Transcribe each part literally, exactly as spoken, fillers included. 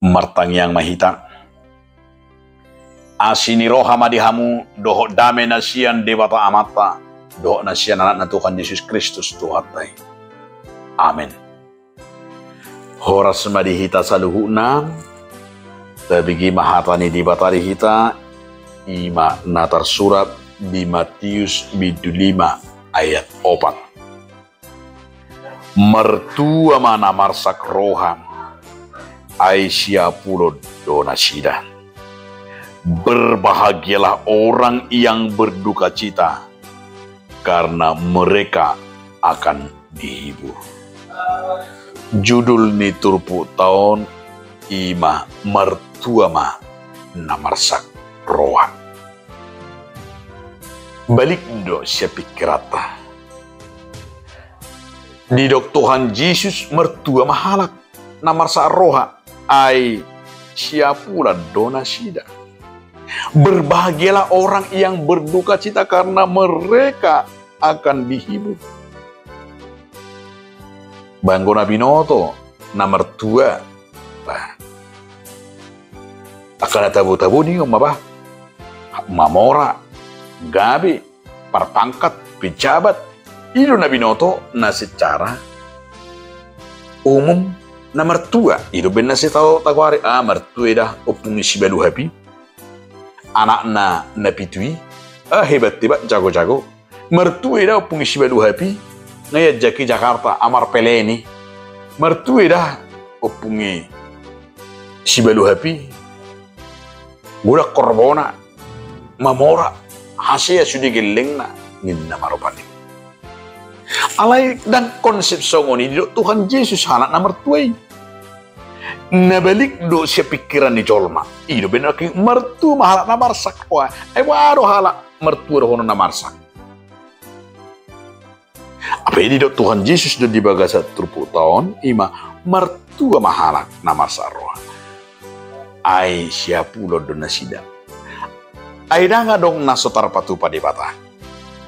Martangiang ma hita. Asi ni roha ma di hamu dohot dame na sian Debata Amanta dohot na sian Anakna Tuhan Jesus Kristus Tuhanta i. Amen. Horas ma di hita saluhutna. Tabege ma hata ni Debata di hita. I ma na tarsurat di Matius bindu lima ayat opat. Martua ma na marsak roha, ai siapulon do nasida. Berbahagialah orang yang berdukacita, karena mereka akan dihibur. Judul ni turpukta on i ma Martua ma na marsak roha. Balik do sian pikiranta. Didok Tuhan Jesus, martua ma halak na marsak roha, ai siapulon do nasida. Berbahagialah orang yang berdukacita, karena mereka akan dihibur. Ba anggo na binoto na martua, bah, angka na tabo-tabo ninna on ma, bah, mamora, gabe, parpangkat, pejabat. I do na binoto na secara umum na martua. I do umbahen na sitahu-tahu ari, ah, martua i da ompung ni si Baluhap i. Anakna na pitu i, ah, hebat-hebat, jago-jago. Martua i da ompung ni si Baluhap i, nga ianjak i Jakarta, ah, marpelen i. Martua i da ompung ni si Baluhap i, godang horbona, mamora, hasea sude gellengna, ninna ma rupani. Alai ndang konsep songon i didok Tuhan Jesus halak na martua i. Na balik do sian pikiran ni jolma. I do umbahen martua ma halak na marsak roha. Ai boha do halak martua dohonon na marsak? Apa i didok Tuhan Jesus do di bagasan turpukta on, i ma martua ma halak na marsak roha, ai siapulon do nasida. Ai ndang adong na so tarpatupa Debata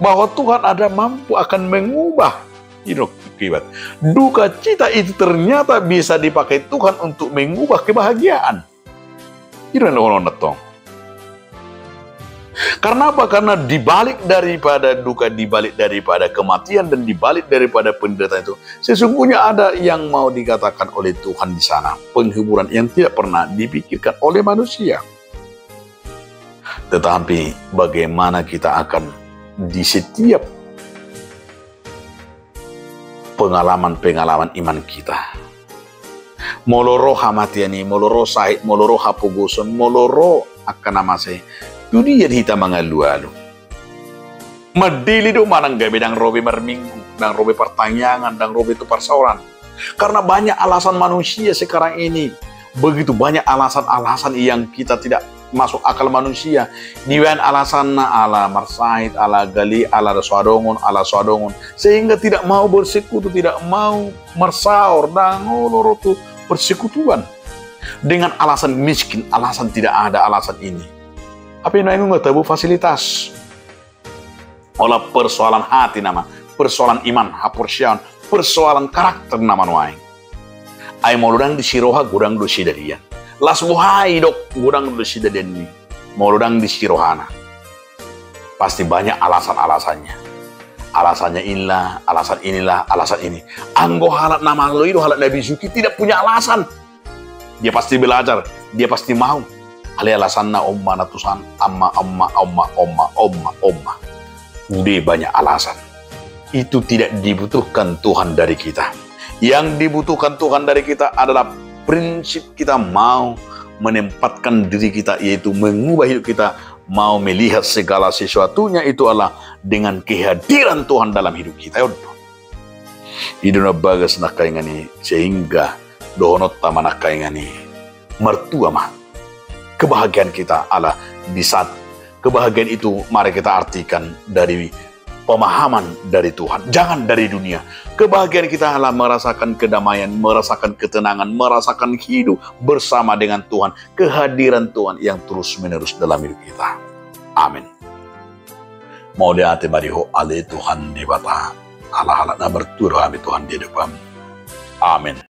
bahwa Tuhan ada mampu akan mengubah, i do, akibat dukacita itu ternyata bisa dipakai Tuhan untuk mengubah kebahagiaan. I do na dohonon antong. Karena apa? Karena di balik daripada duka, di balik daripada kematian, dan di balik daripada penderitaan itu, sesungguhnya ada yang mau dikatakan oleh Tuhan di sana. Penghiburan yang tidak pernah dipikirkan oleh manusia. Tetapi bagaimana kita akan di setiap pengalaman-pengalaman iman kita. Molo ro hamatean i, molo ro sahit, molo ro hapogoson, molo ro angka na masa i, tu dia do hita mangalualu? Mandele do manang gabe ndang ro be marminggu, ndang ro be partangiangan, ndang ro be tu parsaoran. Karena banyak alasan manusia sekarang ini. Begitu banyak alasan-alasan yang kita tidak masuk akal manusia. Dibaen alasanna ala marsahit, ala gale, ala so adong on, ala so adong on. Sehingga tidak mau bersekutu, tidak mau marsaor, ndang olo ro tu persekutuan. Dengan alasan miskin, alasan tidak ada, alasan ini. Hape nuaeng nunga tabo fasilitas. Ola persoalan hati nama, persoalan iman, haporseaon, persoalan karakter nama nuaeng. Ai molo ndang disi roha, godang do sidalian. Las boha i dok, godang do sidalian i. Molo ndang disi rohana, pasti banyak alasan-alasannya. Alasannya inilah, alasan inilah, alasan ini. Anggo halak na malo i do halak na bisuk i tidak punya alasan. Dia pasti belajar, dia pasti mau. Alai alasanna on ma na tusan, on ma, on ma, on ma, on ma, on ma, on ma. Sude banyak alasan. Itu tidak dibutuhkan Tuhan dari kita. Yang dibutuhkan Tuhan dari kita adalah prinsip kita mau menempatkan diri kita, yaitu mengubah hidup kita, mau melihat segala sesuatunya itu adalah dengan kehadiran Tuhan dalam hidup kita. I do na bagas nangkaningan i, sehingga dohononta ma nangkaningan i, martua ma. Kebahagiaan kita ala di saat kebahagiaan itu mari kita artikan dari pemahaman dari Tuhan, jangan dari dunia. Kebahagiaan kita adalah merasakan kedamaian, merasakan ketenangan, merasakan hidup bersama dengan Tuhan, kehadiran Tuhan yang terus-menerus dalam hidup kita. Amin. Mauliate ma di Ho ale Tuhan Debata, ala halak na martua do hami Tuhan di adopanMu. Amin.